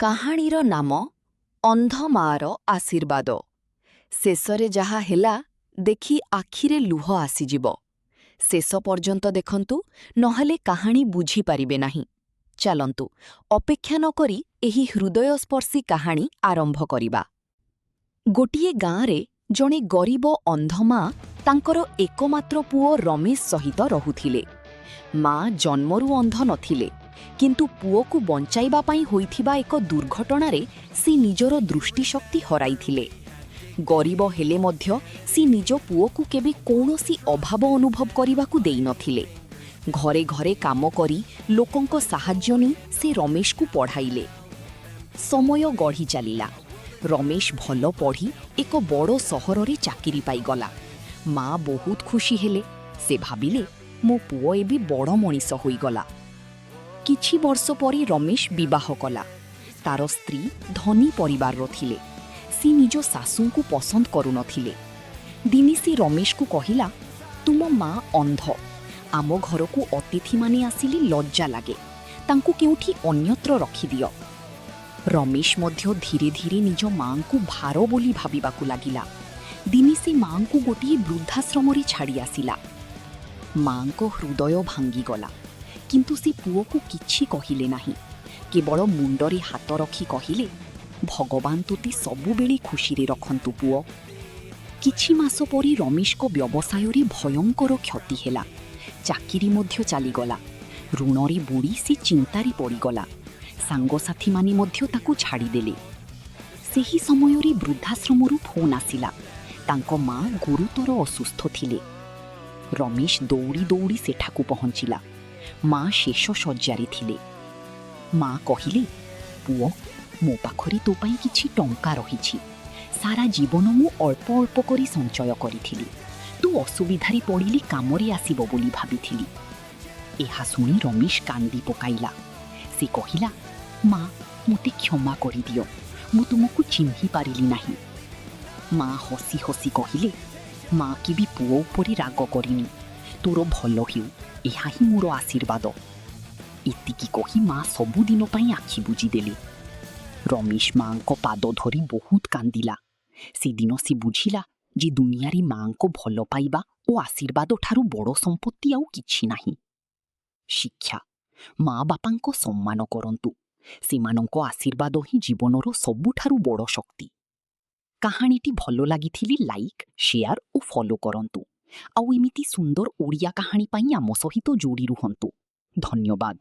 କାହାଣୀର ନାମ ଅନ୍ଧ ମାଆର ଆଶୀର୍ବାଦ। ଶେଷରେ ଯାହା ହେଲା, ଦେଖି ଆଖିରେ ଲୁହ ଆସିଯିବ। ଶେଷ ପର୍ଯ୍ୟନ୍ତ ଦେଖନ୍ତୁ, ନହେଲେ କାହାଣୀ ବୁଝିପାରିବେ ନାହିଁ। ଚାଲନ୍ତୁ, ଅପେକ୍ଷା ନ କରି ଏହି ହୃଦୟସ୍ପର୍ଶୀ କାହାଣୀ ଆରମ୍ଭ କରିବା। ଗୋଟିଏ ଗାଁରେ ଜଣେ ଗରିବ ଅନ୍ଧ ମା ତାଙ୍କର ଏକମାତ୍ର ପୁଅ ରମେଶ ସହିତ ରହୁଥିଲେ। ମା ଜନ୍ମରୁ ଅନ୍ଧ ନଥିଲେ, କିନ୍ତୁ ପୁଅକୁ ବଞ୍ଚାଇବା ପାଇଁ ହୋଇଥିବା ଏକ ଦୁର୍ଘଟଣାରେ ସେ ନିଜର ଦୃଷ୍ଟିଶକ୍ତି ହରାଇଥିଲେ। ଗରିବ ହେଲେ ମଧ୍ୟ ସେ ନିଜ ପୁଅକୁ କେବେ କୌଣସି ଅଭାବ ଅନୁଭବ କରିବାକୁ ଦେଇନଥିଲେ। ଘରେ ଘରେ କାମ କରି, ଲୋକଙ୍କ ସାହାଯ୍ୟ ନେଇ ସେ ରମେଶକୁ ପଢ଼ାଇଲେ। ସମୟ ଗଢ଼ି ଚାଲିଲା। ରମେଶ ଭଲ ପଢ଼ି ଏକ ବଡ଼ ସହରରେ ଚାକିରି ପାଇଗଲା। ମା ବହୁତ ଖୁସି ହେଲେ। ସେ ଭାବିଲେ, ମୋ ପୁଅ ଏବେ ବଡ଼ ମଣିଷ ହୋଇଗଲା। କିଛି ବର୍ଷ ପରେ ରମେଶ ବିବାହ କଲା। ତାର ସ୍ତ୍ରୀ ଧନୀ ପରିବାରର ଥିଲେ। ସେ ନିଜ ଶାଶୁଙ୍କୁ ପସନ୍ଦ କରୁନଥିଲେ। ଦିନେ ସେ ରମେଶକୁ କହିଲା, ତୁମ ମା ଅନ୍ଧ। ଆମ ଘରକୁ ଅତିଥିମାନେ ଆସିଲେ ଲଜ୍ଜା ଲାଗେ। ତାଙ୍କୁ କେଉଁଠି ଅନ୍ୟତ୍ର ରଖିଦିଅ। ରମେଶ ମଧ୍ୟ ଧୀରେ ଧୀରେ ନିଜ ମାଙ୍କୁ ଭାର ବୋଲି ଭାବିବାକୁ ଲାଗିଲା। ଦିନେ ସେ ମାଙ୍କୁ ଗୋଟିଏ ବୃଦ୍ଧାଶ୍ରମରେ ଛାଡ଼ି ଆସିଲା। ମାଙ୍କ ହୃଦୟ ଭାଙ୍ଗିଗଲା, କିନ୍ତୁ ସେ ପୁଅକୁ କିଛି କହିଲେ ନାହିଁ। କେବଳ ମୁଣ୍ଡରେ ହାତ ରଖି କହିଲେ, ଭଗବାନ ତୋତେ ସବୁବେଳେ ଖୁସିରେ ରଖନ୍ତୁ, ପୁଅ। କିଛି ମାସ ପରେ ରମେଶଙ୍କ ବ୍ୟବସାୟରେ ଭୟଙ୍କର କ୍ଷତି ହେଲା। ଚାକିରି ମଧ୍ୟ ଚାଲିଗଲା। ଋଣରେ ବୁଡ଼ି ସେ ଚିନ୍ତାରେ ପଡ଼ିଗଲା। ସାଙ୍ଗସାଥୀମାନେ ମଧ୍ୟ ତାକୁ ଛାଡ଼ିଦେଲେ। ସେହି ସମୟରେ ବୃଦ୍ଧାଶ୍ରମରୁ ଫୋନ୍ ଆସିଲା। ତାଙ୍କ ମା ଗୁରୁତର ଅସୁସ୍ଥ ଥିଲେ। ରମେଶ ଦୌଡ଼ି ଦୌଡ଼ି ସେଠାକୁ ପହଞ୍ଚିଲା। ମା ଶେଷ ଶଯ୍ୟାରେ ଥିଲେ। ମା କହିଲେ, ପୁଅ, ମୋ ପାଖରେ ତୋ ପାଇଁ କିଛି ଟଙ୍କା ରହିଛି। ସାରା ଜୀବନ ମୁଁ ଅଳ୍ପ ଅଳ୍ପ କରି ସଞ୍ଚୟ କରିଥିଲି। ତୁ ଅସୁବିଧାରେ ପଡ଼ିଲେ କାମରେ ଆସିବ ବୋଲି ଭାବିଥିଲି। ଏହା ଶୁଣି ରମେଶ କାନ୍ଦି ପକାଇଲା। ସେ କହିଲା, ମା, ମୋତେ କ୍ଷମା କରିଦିଅ। ମୁଁ ତୁମକୁ ଚିହ୍ନି ପାରିଲି ନାହିଁ। ମା ହସି ହସି କହିଲେ, ମା କେବେ ପୁଅ ଉପରେ ରାଗ କରିନି। ତୋର ଭଲ ହେଉ, ଏହା ହିଁ ମୋର ଆଶୀର୍ବାଦ। ଏତିକି କହି ମା ସବୁଦିନ ପାଇଁ ଆଖି ବୁଜିଦେଲେ। ରମେଶ ମାଙ୍କ ପାଦ ଧରି ବହୁତ କାନ୍ଦିଲା। ସେଦିନ ସେ ବୁଝିଲା ଯେ ଦୁନିଆରେ ମାଙ୍କ ଭଲ ପାଇବା ଓ ଆଶୀର୍ବାଦ ଠାରୁ ବଡ଼ ସମ୍ପତ୍ତି ଆଉ କିଛି ନାହିଁ। ଶିକ୍ଷା: ମା ବାପାଙ୍କ ସମ୍ମାନ କରନ୍ତୁ। ସେମାନଙ୍କ ଆଶୀର୍ବାଦ ହିଁ ଜୀବନର ସବୁଠାରୁ ବଡ଼ ଶକ୍ତି। କାହାଣୀଟି ଭଲ ଲାଗିଥିଲେ ଲାଇକ୍, ସେୟାର ଓ ଫଲୋ କରନ୍ତୁ। ଆଉ ଏମିତି ସୁନ୍ଦର ଓଡ଼ିଆ କାହାଣୀ ପାଇଁ ଆମ ସହିତ ଯୋଡ଼ି ରୁହନ୍ତୁ। ଧନ୍ୟବାଦ।